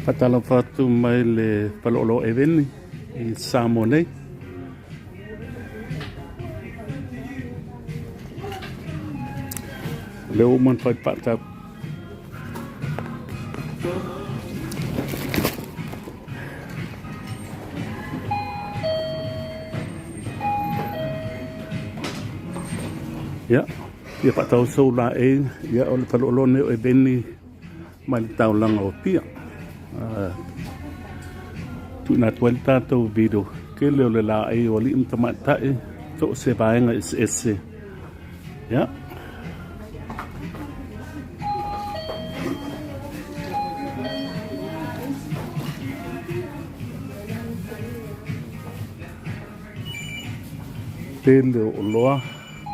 Faatalofa atu mai le faleoloa o Eveni i Samoa nei. Lea ua uma ona fai paatau. Ia, ia faatau sou laei, ia o le faleoloa nei o Eveni mai le taulaga o Apia. Tuuina atu ai le tatou video tele o le laei o alii ma tamaitai so o se vaega eseese. Ia. Tele o oloa,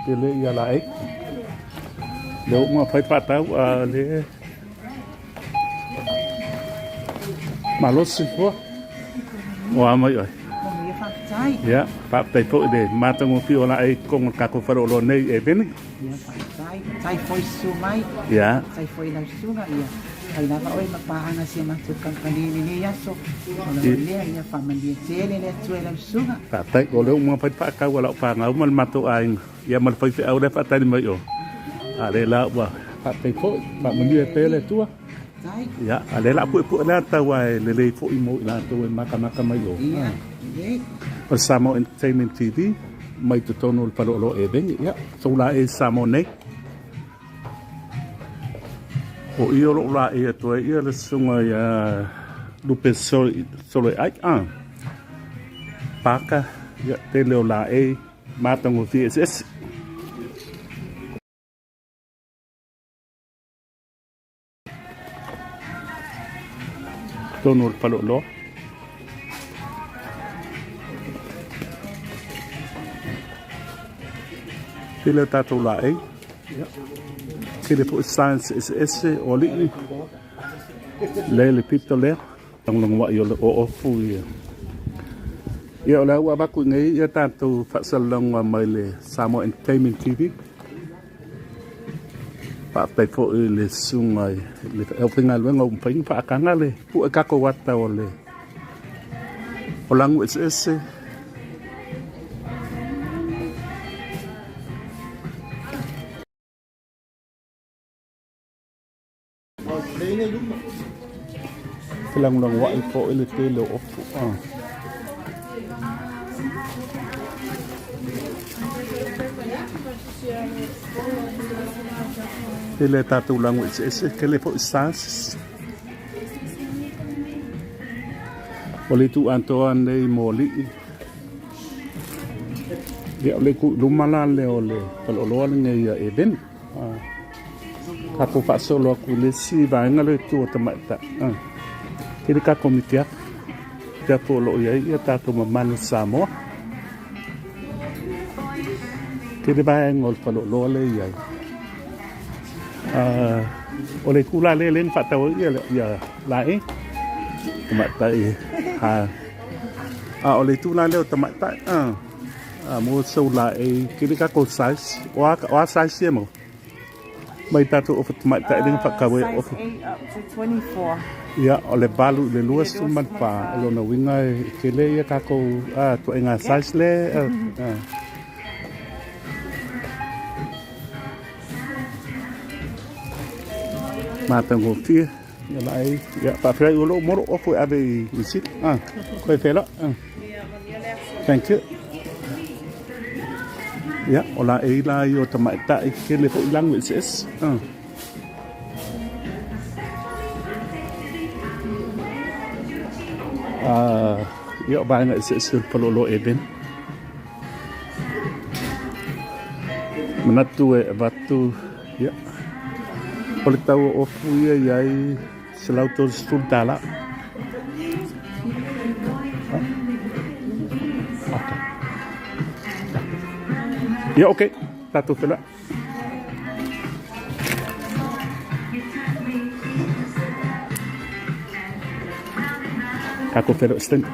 tele ia laei. Lea ua uma fai paatau a le malosi fua. O a mai oe. Ia, faafetai foi le matagofie o laei i totonu o le tatou faleoloa nei e Veni. Ia, faafetai. Tai foi susu mai. Ia. Tai foi lau susuga, ia. Fai lava oe ma paaga si a matou kamupani i lenei aso. O lau lea, ia faamanuia tele le Atua i lau susuga. Faafetai. O lea ua uma fai paatau a lau fanau ma le matou aiga. Ia ma le faifeau lea faatali mai o. A lea la ua faafetai foi, faamanuia pea le Atua. Ia, a lea la puepue lea tau a e lelei foi mo i latou e matamata mai o. Ia, lelei. O le Samoa Entertainment TV mai totonu o le faleoloa Eveni. Ia, sou laei Samoa nei. O i o lou laei atu ai ia le susuga ia Lupe Soloeai. Ah. Paka, ia, tele o laei matagofie eseese. Totonu o le faleoloa. Tele o tatou laei. Ia. Tele foi science eseese o alii. Le le pito lea. Lagolagoai o le oofu ia. Ia o le a ua avatu i nei ia tatou faasalalauga mai le Samoa Entertainment TV. Faafetai foi i le susuga i le aufaigaluega ua mafai ona faataga le pue tatou ata o le o lagu eseese. Felagolagoai foi le tele o ofu. Ah. Tele tatou lago eseese, tele foi sas. O le itu atoa nei mo alii. Ia, o le itu i luma la lea o le faleoloa lenei a Eveni. Ah. Tatou faasolo atu i le isi vaega lea i tua o tamaitai. Ah. Tele tatou mitiafu. Mitiafu o lo o i ai ia tatou mamalu Samoa. Tele vaega o le faleoloa lea e i ai. Ah, o le itu la lea lea na faatau ai ia, ia laei. Tamaitai. Ha. A o le itu la lea o tamaitai. Ah. A mo sau laei, tele tatou size. O a, o a size ia mo? Mai tatou ofa tamaitai lea na faatau ai ofa. Size 8 up to 24. Ia, o le 8 i le 24, o lona uiga e tele ia tatou a, ituaiga size lea. A, a. Matagofie. Ia laei. Ia, faafetai ua lou molo ofu e ave i New Zealand. Ah, koe fela. Ah. Thank you. Ia, o laei la ia o tamaitai, tele foi lagu eseese. Ah. Ah, ia o vaega eseese o le faleoloa Eben. Manatu e avatu, ia, o le tau o ofu ia i ai $130. Okay. Ia, okay. Tatou feiloai. Tatou feiloai stand.